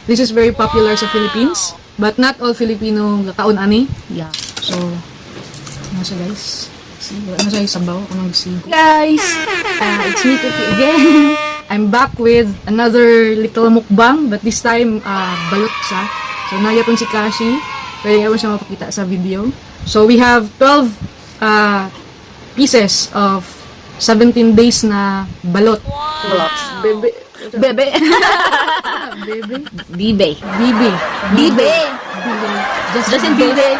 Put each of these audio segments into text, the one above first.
This is very popular sa Philippines, but not all Filipino gakaon ani. So, ano siya, guys? See, wala na siya sabaw. Anong sigo? Guys! It's me, Cookie, again. I'm back with another little mukbang, but this time, balot siya. So, naa gyapon si Kashi. Pwede nga siya mapakita sa video. So, we have 12 pieces of 17 days na balot. Balots. Bebe. Bebe. Bebe? Bibe. Bibi. Bibe. Justin Justin Bieber.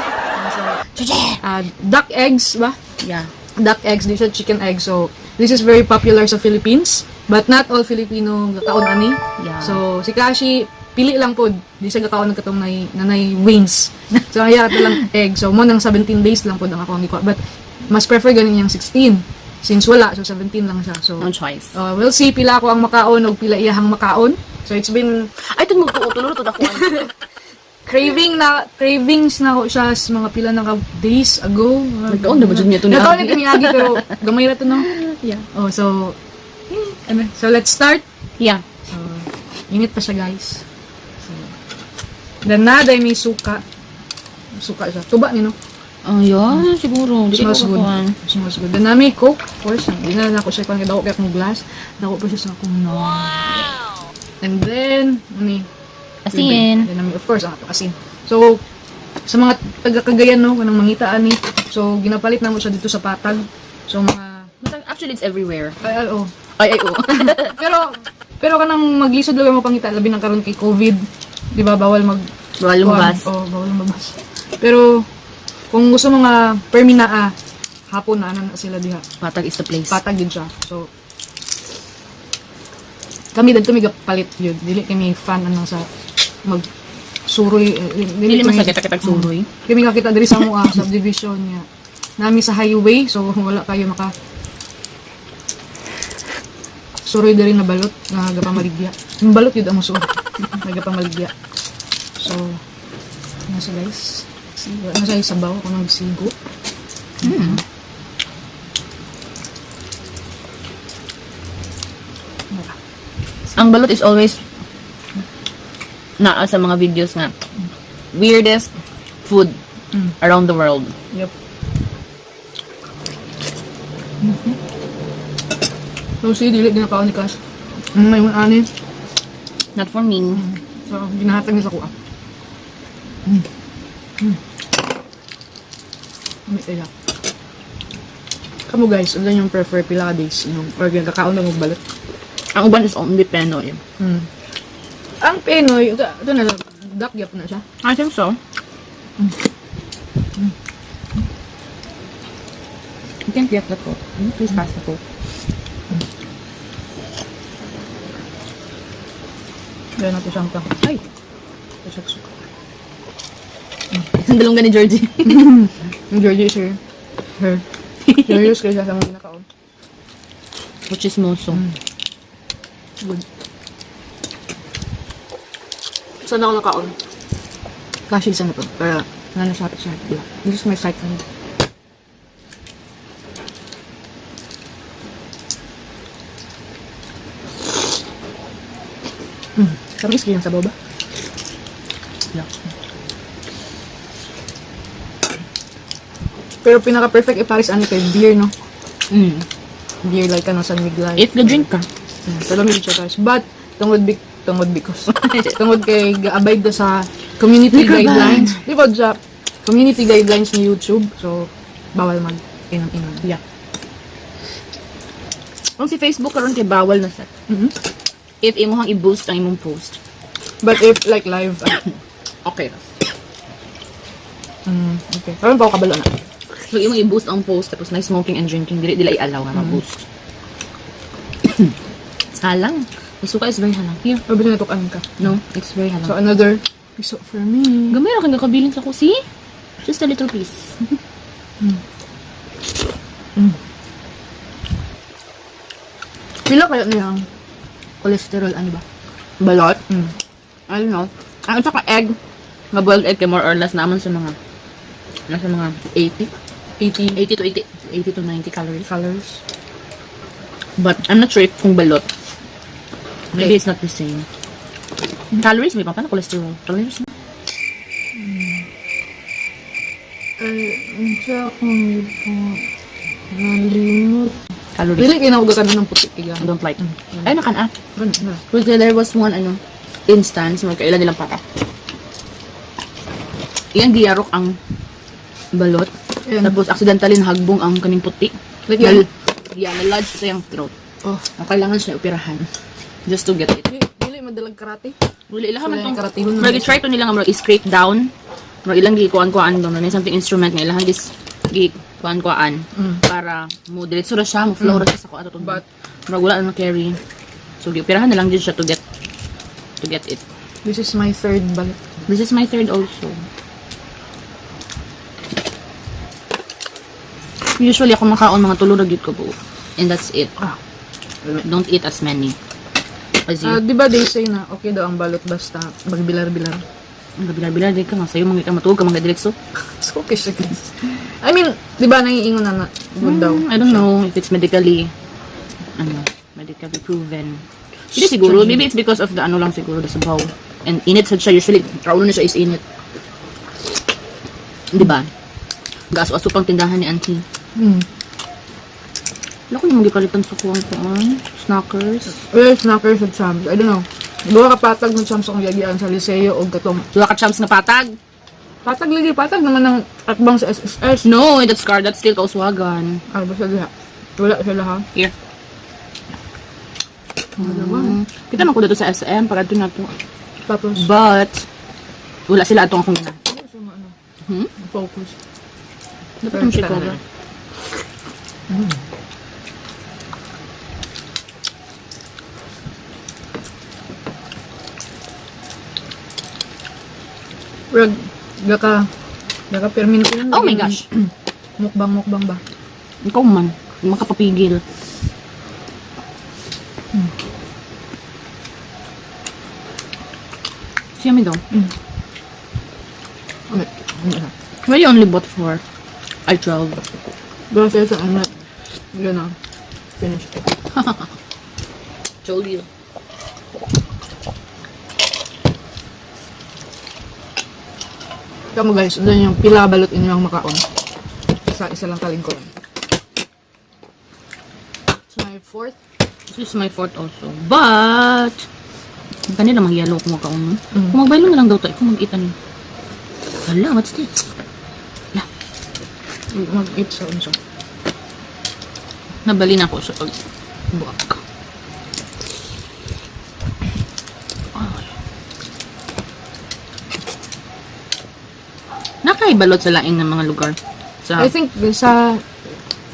Duck eggs ba? Yeah. Duck eggs, di siya chicken egg. So, this is very popular sa Philippines. But not all Filipino gakaon ani. So, si Kashi, pili lang po. Di siya gakaon ng katong nanay wings. So, aya ato lang egg. So, mao nang 17 days lang po ang ako ang gikuha. But, mas prefer ganin niyang 16. Since wala, so 17 lang siya. So, No choice. We'll see pila ko ang makaon o pila iyahang makaon. So, it's been Ay, itong magtuo-tulo to ako. Cravings na ko siya sa mga pila na ka days ago. Nagkaon na ba dyan niya ito ni Nagkaon na Agi? ito ni Agi, pero gamay ra to, no? Yeah. Oh, so, ano, so let's start. Yeah. So, init pa siya, guys. So, then naa day may suka. Suka siya. Tuba ni, no? Oh, yeah, siguro. Di ko Smells good. kakuan. Smells good. Then naa may Coke, of course. Hindi na ako siya kung dako kay akong glass. Dako pa siya sa akong no. And then, ano eh, Asin. Then, of course, ang ato asin. So, sa mga taga Cagayan, no, kanang mangita ani. So, ginapalit na mo siya dito sa Patag. So, mga Actually, it's everywhere. Ay, ay, oh. Ay, ay, oh. Pero kanang maglisod lang mo pangita labi ng karon kay COVID. Di ba bawal mag Bawal lumabas. Oh, bawal lumabas. Pero kung gusto mo nga permi naa hapon na ana na sila diha. Patag is the place. Patag din siya. So kami dadto mi gapalit yun. Dili kami fan ano sa mag suroy eh, Dili kami- masakit kitag suroy. Kami kakita diri sa mua subdivision niya. Nami sa highway, so wala kayo maka suroy diri na balot nga gapamaligya. Yung balot yun ang musuot. Nagapamaligya. So, ano siya, guys? See, wala na siya sabaw kung nagsigo. Wala. Ang balot is always naa sa mga videos nga weirdest food around the world. Yep. So, si dili ginakaon ni Cash. May mga ani. Not for me. So, ginahatag niya sa kuha. May kaya. Kamo guys, ano yung prefer pila ka days? Yung, or ginakaon na magbalot? Ang uban is only penoy. Ang Pinoy, ito na lang, duck gyap na siya. I think so. You can't get the Coke. Can you please pass the Coke? Gaya natin siyang pang. Ay! Ito siya suka. Ang dalongga ni Georgie. Yung Georgie is her. Her. Curious kayo siya sa mga ginakaon. Which is moso. Good. Saan ako nakaon? Kasi isa na to. Pero, wala na siya siya. This is my second. Tamis kaya sa baba. Yeah. Pero pinaka-perfect i-pares ano kay beer, no? Beer like ano, San Miguel. If the drink ka. Pero may siya, guys. But, tungod because, tungod kay ga-abide na sa community Liquor ban. guidelines. Di ba sa community guidelines ni YouTube. So, bawal mag inom-inom. Yeah. Kung si Facebook karon kay bawal na sa. If imuhang i-boost ang imong post. But if like live, Okay ra. Okay. Karon pa ako kabalo na. So imong i-boost ang post tapos na smoking and drinking dili dili i-allow nga ma-boost. It's halang. The suka is very halang. Here. Or bisa natukan ka. No, it's very halang. So, another piso for me. Gamay ra kang kabilin sa ko. See? Just a little piece. Pila kayo niyang cholesterol, ano ba? Balot? Mm. I don't know. Ang saka egg, nga boiled egg kay more or less naman sa mga nasa mga 80 80 80 to 80 80 to 90 calories. Calories. But I'm not sure if kung balot. Maybe Okay. it's not the same. Calories, may pa paano cholesterol? Calories na. Ay, unsa akong nalimot. Calories. Dili kay naugakan ng puti I don't like. Ay, nakan ah. Ganun na. Well, there was one ano instance magkailan nilang papa. Iyang giyarok ang balot. Ayan. Tapos accidentally nahagbong ang kaning puti. Like yan? Yeah, na-lodge sa iyang throat. Oh. Ang kailangan siya operahan just to get it. Dili, dili madalag karate. Wala ilaha man Wala tong yung karatihon na Murag try to nila nga murag i-scrape down. Murag ilang gikuan-kuan doon. May something instrument nga ilahan gis gikuan-kuan para mo diretso ra siya, mo flow ra siya sa kuan to. But- Murag wala na carry. So gioperahan na lang jud siya to get it. This is my third balot. This is my third also. Usually ako makaon mga tulo ra gyud ko buo. And that's it. Ah. Don't eat as many as you. Ah, di ba they say na okay daw ang balot basta magbilar-bilar. Ang bilar-bilar di ka nga sayo mga ka matuog ka mga diretso. So okay siya, guys. I mean, di ba naiingon na na good daw. I don't know if it's medically ano, medically proven. Hindi siguro, maybe it's because of the ano lang siguro, the sabaw. And init sad siya usually, kauno na siya is init. Di ba? Gaso-aso pang tindahan ni auntie. Wala ko yung magipalitan sa kuwang kuan. Snackers. Well, snackers at chums. I don't know. Duha ka patag ng chums akong giagian sa Liceo og katong Wala ka chums nga patag. patag lagi patag naman ng atbang sa SSS. No, that's car. That's still kauswagan. Ah, basta diha. Wala sila ha. Here. Kita man ko dito sa SM para doon na to. Tapos But, wala sila atong akong gana. ano siya nga, ano? Hmm? Focus. Dapat yung siya cover. Rag, gaka gaka perminto. Oh my gosh. Mukbang mukbang ba? Ikaw man. Makapapigil. It's yummy though. Ano? Ano? Why you only bought four? I 12. Basta sa ano. Yun na. Finish. Told you. Kamo guys, doon yung pila balot inyo ang makaon. Isa, isa lang kalingkuran. It's my fourth. This is my fourth also. But, ang kanila mag-yellow kung magkaon. No? Kung magbaylo na lang daw tayo, kung mag-eat ano. Hala, what's this? Yeah. Mag-eat sa unsa. Nabali na ako sa pag-buwak. Ay. Nakaibalot sa laing ng mga lugar. Sa, I think sa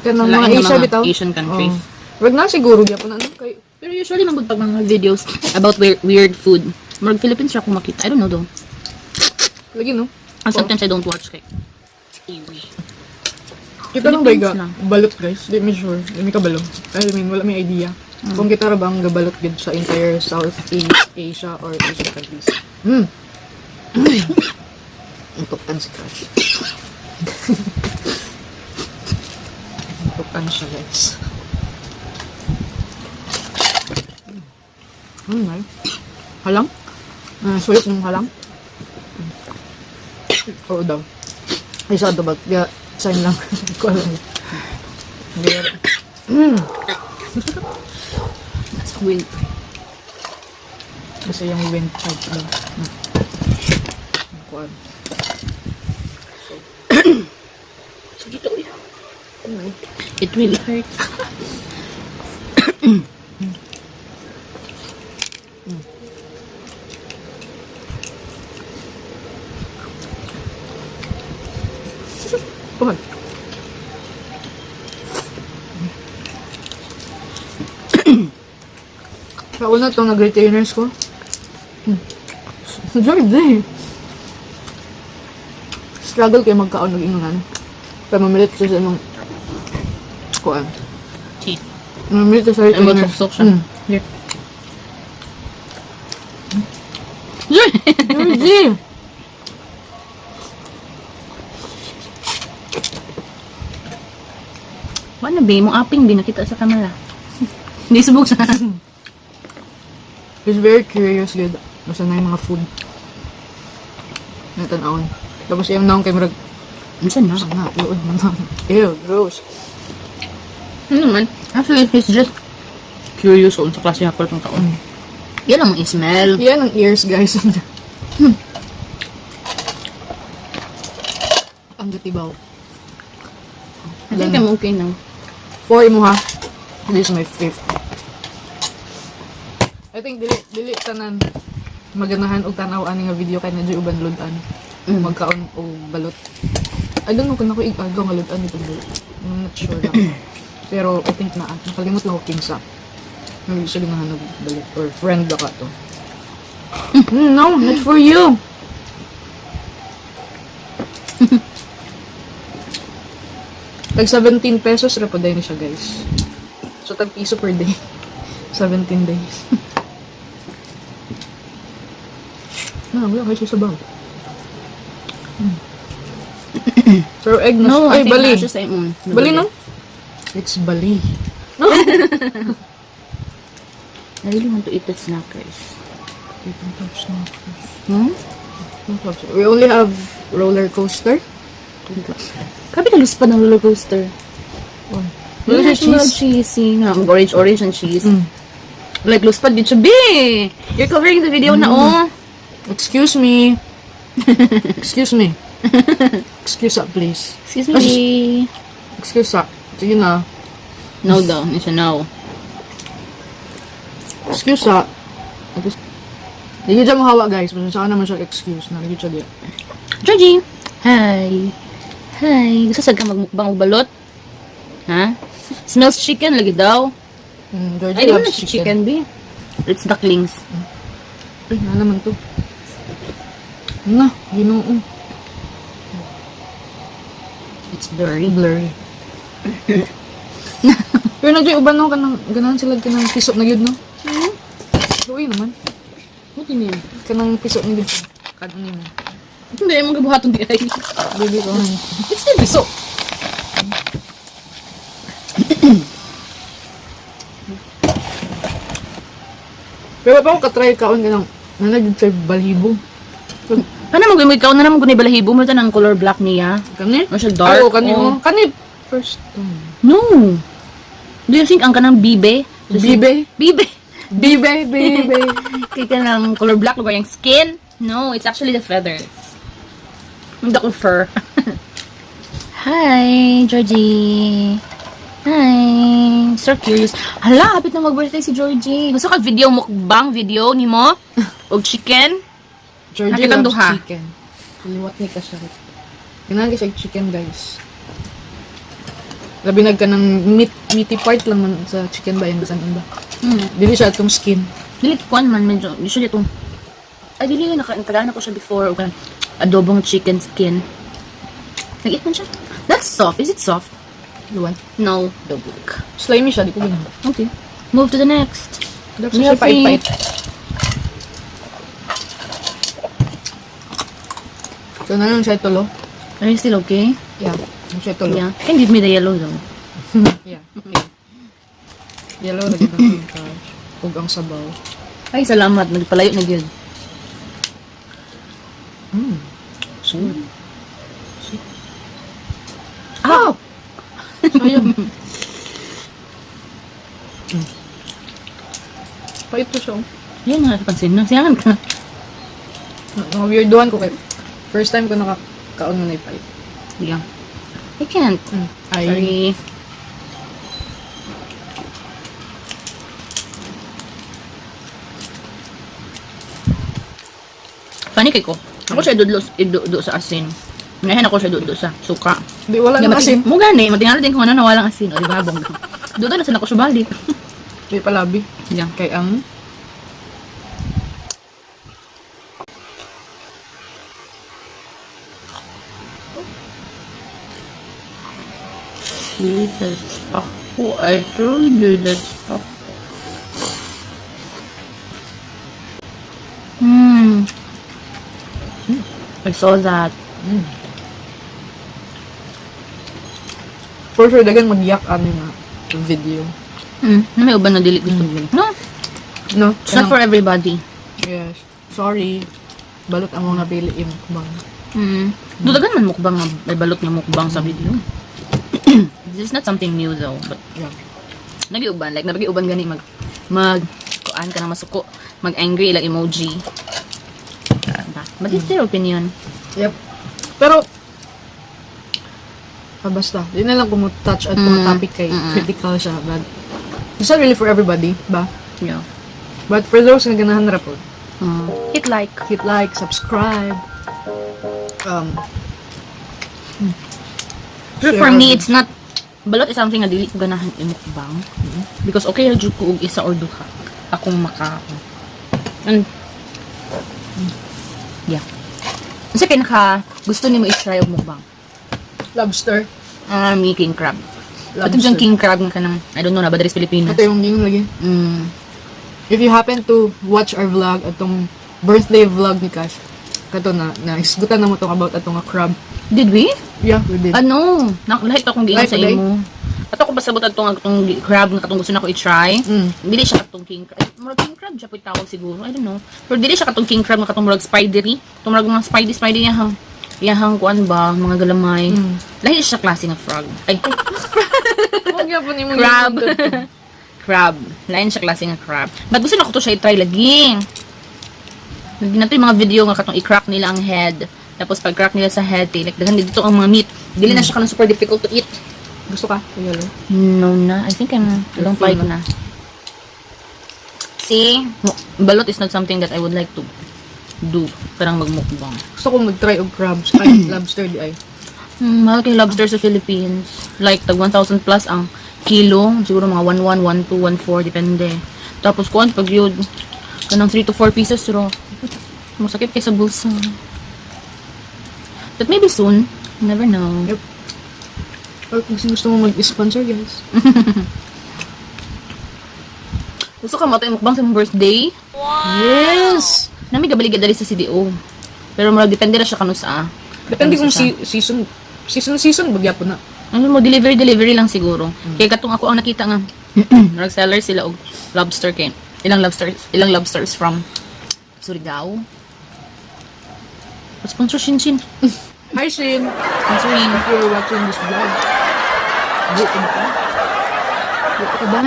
kanang sa mga laing ng Asia mga bitaw. Asian countries. Oh. Wag na siguro gyapon ano kay Pero usually mabud pag mga videos about weird food. Murag Philippines ra akong makita. I don't know though. lagi no. And sometimes I don't watch kay. Ew. Kita nang bayga Philippines lang. balot guys. Di mi sure. Di mi kabalo. I mean, wala may idea. Kung kita ra bang gabalot gid sa entire Southeast Asia or Asian countries. Untukan si Crush. Untukan siya guys. Ay. Halang? Ah, sulit ng halang? Oo daw. Ay, sa ba? Yeah, sign lang. Hindi ko alam. Hindi. That's wind. Kasi yung wind charge daw. Kuan. Sige to. It really hurts. Kuan. Sa una itong nag-retainers ko. Jordan. Struggle kayo magkaon ng inungan. Pero mamilit siya sa imong kuan. Teeth. Mamilit siya sa Ay, retainers. magsuksok siya. Here. Georgie! Wala ba? Mong aping ba? Nakita sa camera. Hindi subok siya. He's very curious, good. Basta na yung mga food. Natanawon. Tapos yung naong kay murag, Unsa na? sana, luod man na. Ew, gross. Ano man? Actually, he's just curious kung sa klase nga itong kaon. Yan ang smell. Yan ang ears, guys. Ang gatibaw. I think I'm okay now. Four mo ha. This is my fifth. I think dili dili tanan maganahan og tan-aw ani nga video kay medyo uban lud-an. Magkaon og balot. I don't know kung ako ig-agaw nga lud-an itong balot. I'm not sure lang. Pero I think na nakalimot lang ko kinsa. Hindi siya ganahan og balot or friend ba ka to. No, not for you. Tag 17 pesos ra pa day ni siya, guys. So tag piso per day. 17 days. Na, wala kayo sa sabaw. Pero egg na No, siya. I Ay, think bali. na siya sa imong. Bali, no? It's bali. No? I really want to eat the snackers. We don't have snackers. Hmm? Don't have. We only have roller coaster. Grabe ka pa ng roller coaster. Oh. Wala Wala siya siya cheese. cheesy. Nga, orange, orange and cheese. Like, luspad dito siya. Be! You're covering the video na, oh. Excuse me. Excuse me. Excuse up, please. Excuse me. Excuse up. Sige na. No daw. Hindi siya no. Excuse up. Tapos, di yun siya mahawa, guys. Basta saan naman siya excuse na. Hindi siya di. Georgie! Hi! Hi! Gusto sad ka magmukbang og balot? Ha? Smells chicken lagi daw. Georgie Ay, di mo loves na siya chicken, be. It's ducklings. Ay, na naman to. Na, ginoo. It's blurry. Blurry. Pero nagyoy uban no kanang ganahan sila kanang piso na gyud no. Luoy naman. Buti niya. Kanang piso na gyud. Kadto nimo. Hindi mo gabuhaton di ay. Baby ko. It's still piso. Pero pa ako katry kaon kanang nana gyud sa balhibo. Ano mo gumig na naman gunay balahibo mo ng color black niya. Kani? Mo siya dark. Ay, oh, kani oh. mo. Kani first time. No. Do you think ang kanang bibe? Bibe? Bibe. Bibe, bibe. Kay kanang color black lugar yung skin? No, it's actually the feathers. Hindi ko fur. Hi, Georgie. Hi. So curious. Hala, hapit na mag-birthday si Georgie. Gusto ka video, mukbang video ni mo? Og chicken? Georgie Nakitang loves duha. chicken. Liwat ni ka siya. Ganahan ka siya chicken, guys. Labi nagka ng meat, meaty part lang man sa chicken ba yun? Bisan ba? Dili siya atong skin. Dili kuan man medyo usually itong ay dili na nakagaan ako siya before og kanang adobong chicken skin. Nag-eat man siya. That's soft. Is it soft? You want? No. Dog. Slimy siya, di ko ganahan. Okay. Move to the next. Dapat siya pait-pait. So, na lang siya tulo? Are you still okay? Yeah. Ano siya tulo? Yeah. Can give me the yellow though. Yeah. Okay. Yellow na gid ang cash. Ug ang sabaw. Ay, salamat. Nagpalayo na gyud. So, Ah! sayang. Pait to siya. Oh. Yun nga, napansin na. Siyangan ka. Naka-weirdoan ko kay first time ko nakakaon na pait. Yeah. I can't. Ay. Sorry. Funny kay ko. Ako siya idudlo, idudo sa asin. Unahan ako siya idudo sa suka. Di wala Di, na asin. Mo gani, matingala din kung ano na walang asin. O, di ba, bongga. Dudo na sa ako subali. Di palabi. Yeah. Kay ang Jesus. Ako, I told you that stuff. I saw that. For sure dagan magyak ani nga video. Na may uban na dili gusto. No, No? it's not for everybody. Yes. Sorry. Balot ang mga pili yung mukbang. Daghan man mukbang nga may balot nga mukbang sa video. This is not something new though, but nagiuban, like nagiuban gani mag mag kuan ka na masuko, mag angry ilang emoji. But it's their opinion. Yep. Pero, basta, di na lang kung touch at mga topic kay critical siya. But, it's not really for everybody, ba? Yeah. But for those nga ganahan ra po, Hit like. Hit like, subscribe. Pero for me, it's not, balot is something nga dili ko ganahan imukbang. Because okay ra jud ko og isa or duha akong makaon. And yeah. Unsa kay naka gusto nimo i-try og mukbang? Lobster. Ah, me king crab. Ato Lobster. diyang king crab nga kanang, I don't know na ba diri sa Pilipinas. Ito yung yung lagi. If you happen to watch our vlog, atong birthday vlog ni Cash, kato na, na isgutan na mo tong about atong nga crab. Did we? Yeah, we did. Ano? Lahat akong giingon Lahi sa pa day? imo. Ato ko pasabot atong atong crab nga katong gusto nako i-try. Dili siya katong king crab. Ay, murag king crab siya pud tawag siguro. I don't know. Pero dili siya katong king crab nga katong murag spidery. Katong murag mga spidey spidey iyahang iyahang kuan ba, mga galamay. Lahi siya klase nga frog. Ay, Huwag yapon imong crab. giingon. Crab. Lain siya klase nga crab. But gusto nako to siya i-try lagi. Lagi na to yung mga video nga katong i-crack nila ang head. Tapos pag crack nila sa head, eh, like daghan dito ang mga meat. Dili na siya kanang super difficult to eat. Gusto ka? Yellow. No na. I think I don't Full like na. na. See? Balot is not something that I would like to do. Parang magmukbang. Gusto ko mag-try og crabs. Ay, lobster di ay. Mahal kay lobster sa Philippines. Like, tag 1,000 plus ang kilo. Siguro mga 1,1, 1,2, 1,4, depende. Tapos, kuan pag yun, kanang 3 to 4 pieces, ro. Masakit kay sa bulsa. But maybe soon. You never know. Yep. Or kung gusto mo mag-sponsor, guys. Gusto ka mo ito mukbang sa mong birthday? Yes! Nami gabaligya dali sa CDO. Pero murag depende ra siya kanusa. Depende kung Kanusa siya. season, season, season, bagya po na. Ano mo, delivery delivery lang siguro. Kaya katong ako ang nakita nga murag seller sila og lobster kay ilang lobsters from Surigao. Sponsor Shin Shin. Hi, Shin! Sponsoring. If you're watching this vlog, buhay ka ba? Buhay pa ka ba?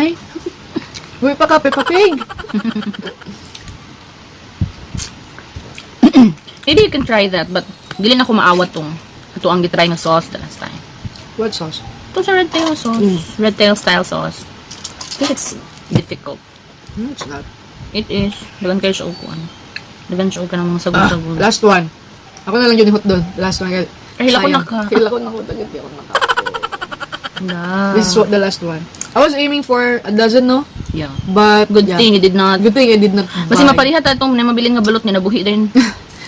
Buhay pa ka, Peppa Pig! Maybe you can try that, but dili na ko maawat tong ato ang gitry nga sauce the last time. What sauce? Ito sa red tail sauce. Red tail style sauce. I think it's difficult. It's not. It is. Dagan kayo siya og kuan. Dagan siya og kanang mga sabon-sabon. Last one. Ako na lang yun hot doon. Last one. Kahil ako Sayang. naka. Kahil ako naka. Agad di ako naka. Na. This is what the last one. I was aiming for a dozen, no? Yeah. But, Good yeah. thing you did not. Good thing I did not Basta buy. mapariha ta itong mabilin nga balot nga nabuhi din.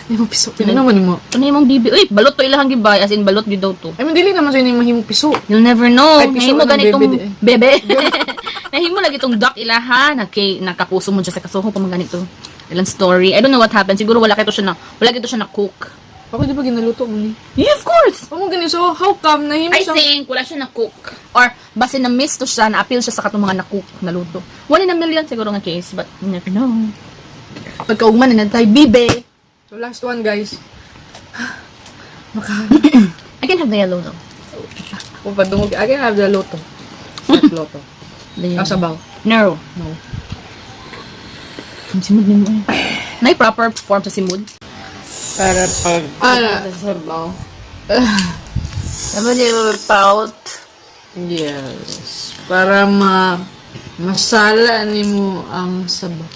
Ay, mapiso. Pino naman mo. Ito na imong bibi. Uy, balot to ilahang gibay. As in, balot gyud daw to. I mean, dili naman sa inyo mahimong piso. You'll never know. Ay, piso Nahimo ka ng ganitong bebe di bebe. Nahimo lagi itong duck ilaha. Nakay, nakapuso mo dyan sa kasuho pa man ganito. Ilang story. I don't know what happened. Siguro wala kito siya na cook. Ako di ba ginaluto mo ni? Yeah, of course. Amo gani so how come nahimo I siya? think wala siya na cook. Or basta na miss to siya, na-appeal siya sa katong mga na-cook, naluto. One in a million siguro nga case, but you never know. Pagkaugman na tayo, bibe. So last one, guys. Maka I can have the yellow though. Ako padungog. I can have the loto. Not loto. The Ah, yellow. sabaw. No. No. Ang simod nimo eh. May proper form sa simod. Para pag Ah, sa sabaw. Dapat yung pout. Yes. Para ma masala nimo ang sabaw.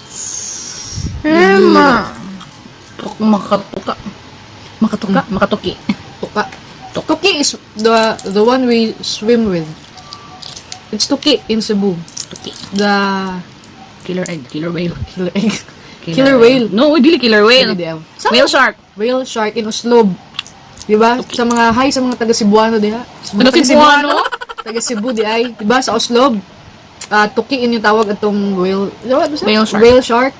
Emma! Tuk makatuka. Makatuka, makatuki. Tuka. Tuki is the one we swim with. It's tuki in Cebu. Tuki. The Killer egg, killer whale. Killer egg. Killer whale. No, dili killer whale. Dili, di. Whale shark. Whale shark in Oslob. Di ba? Sa mga hi sa mga taga Cebuano diha. Sa mga Taga Cebuano? Taga Cebu di ay. Di ba sa Oslob? Ah, tuki in yung tawag atong whale. Di ba? Basta? Whale shark. Whale shark.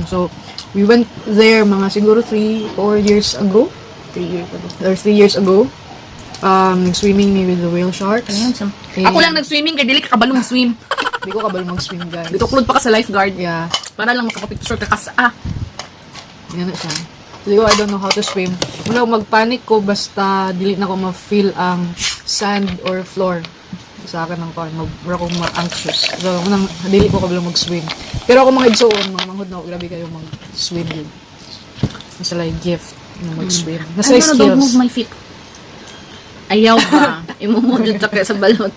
So we went there mga siguro 3 4 years ago. 3 years ago. Or 3 years ago. Nag-swimming me with the whale sharks. Ayan, Eh, ako lang nag-swimming kay dili ka kabalo swim. Di ko kabalo mag-swim, guys. Gituklod pa ka sa lifeguard. Yeah. Para lang makapicture ka kas ah. Yan na siya. Siguro I don't know how to swim. Wala, magpanic ko basta dili na ko ma-feel ang sand or floor sa akin ng kuan, mag mura ko ma-anxious. So, unang dili ko kabalo mag-swim. Pero ako mga igsoon, mga manghod na ako, grabe kayo mag-swim yun. Nasa like gift na mag-swim. Nasa Ay, like no, don't skills. move my feet. Ayaw ba? Imo jud sa sa balot.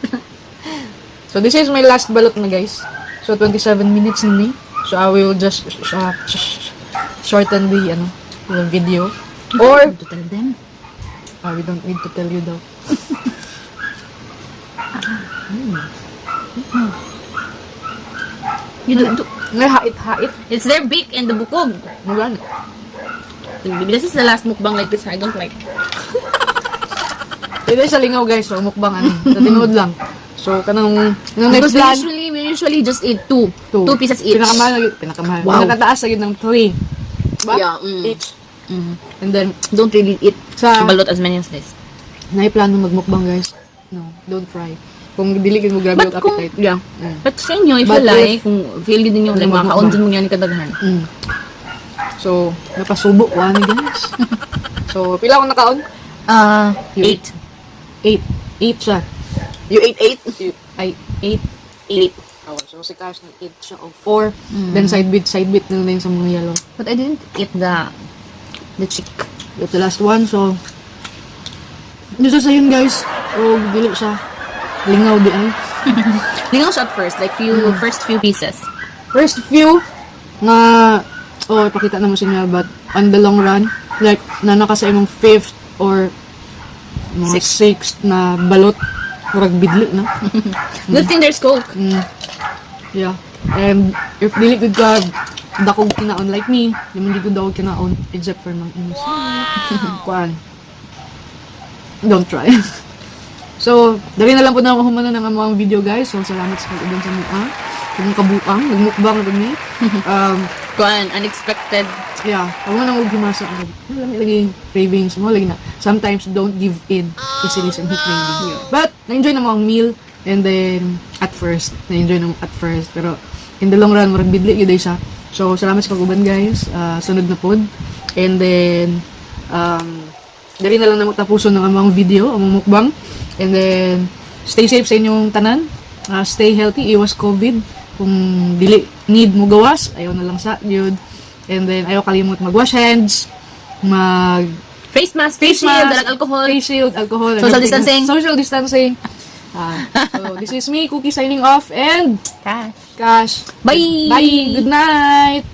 So this is my last balot na, guys. So 27 minutes na ni. So I will just shorten the ano, the video. Or To tell them. Ah, we don't need to tell you daw. You don't do. Ngay hait-hait. It's their beak and the bukog. Magani. This is the last mukbang like this. I don't like. Pwede sa lingaw, guys, so mukbang ano. Sa tinuod lang. So kanang nang next Because we plan, usually just eat two. Two. Two pieces each. Pinakamahal na gyud, pinakamahal. Wow. Pinakataas na gyud ng three. Ba? Yeah. Each. And then Don't really eat sa balot as many as this. Naiplano magmukbang, guys. No, don't try. Kung dili gyud mo grabe But og kung, appetite. Yeah. But sa inyo, if But you like, kung feel din ninyo, like, Ano, makakaon din mo yan kadaghan. So, napasubo ko ani, guys. So, pila akong nakaon? Ah, 8. 8. 8 siya. You ate 8? Ay, 8. 8. Oh, so si Cash nag-8 siya og 4. Then side bit na lang sa mga yellow. But I didn't eat the chick. That's the last one. So, dito sa yun, guys. O, dili siya. Lingaw di ay. Lingaw siya at first, like few, first few pieces. First few, nga, oh, ipakita naman sa inyo, but on the long run, like, nana ka sa imong fifth or mga sixth na balot, murag bidli na. Good thing there's Coke. Yeah. And if dili gud ka dakog kinaon like me, di man di gud dakog kinaon except for mang inis. Kuan. Don't try. So, dali na lang po na ako humana ng among video, guys. So, salamat sa pag-uban sa mua. Kung kabuang, nagmukbang na kami. Kuan, unexpected. Yeah, huwag mo nang huwag himasa. Alam mo, lagi cravings mo, lagi na. Sometimes, don't give in easily sa imong craving. But, na-enjoy na mo ang meal. And then, at first, na-enjoy na mo at first. Pero, in the long run, murag bidli yun siya. So, salamat sa pag-uban, guys. Ah, sunod na pod. And then, dali na lang na tapuson ng among video, among mukbang. And then, stay safe sa inyong tanan. Ah, stay healthy, iwas COVID. Kung dili need mo gawas, ayaw na lang sa yun. And then, ayaw kalimot mag-wash hands, mag Face mask, face shield, dalag alcohol. Face shield, alcohol, and Social everything. distancing. Social distancing. Ah, so, this is me, Cookie, signing off, and Cash. Cash. Bye! Bye! Good night!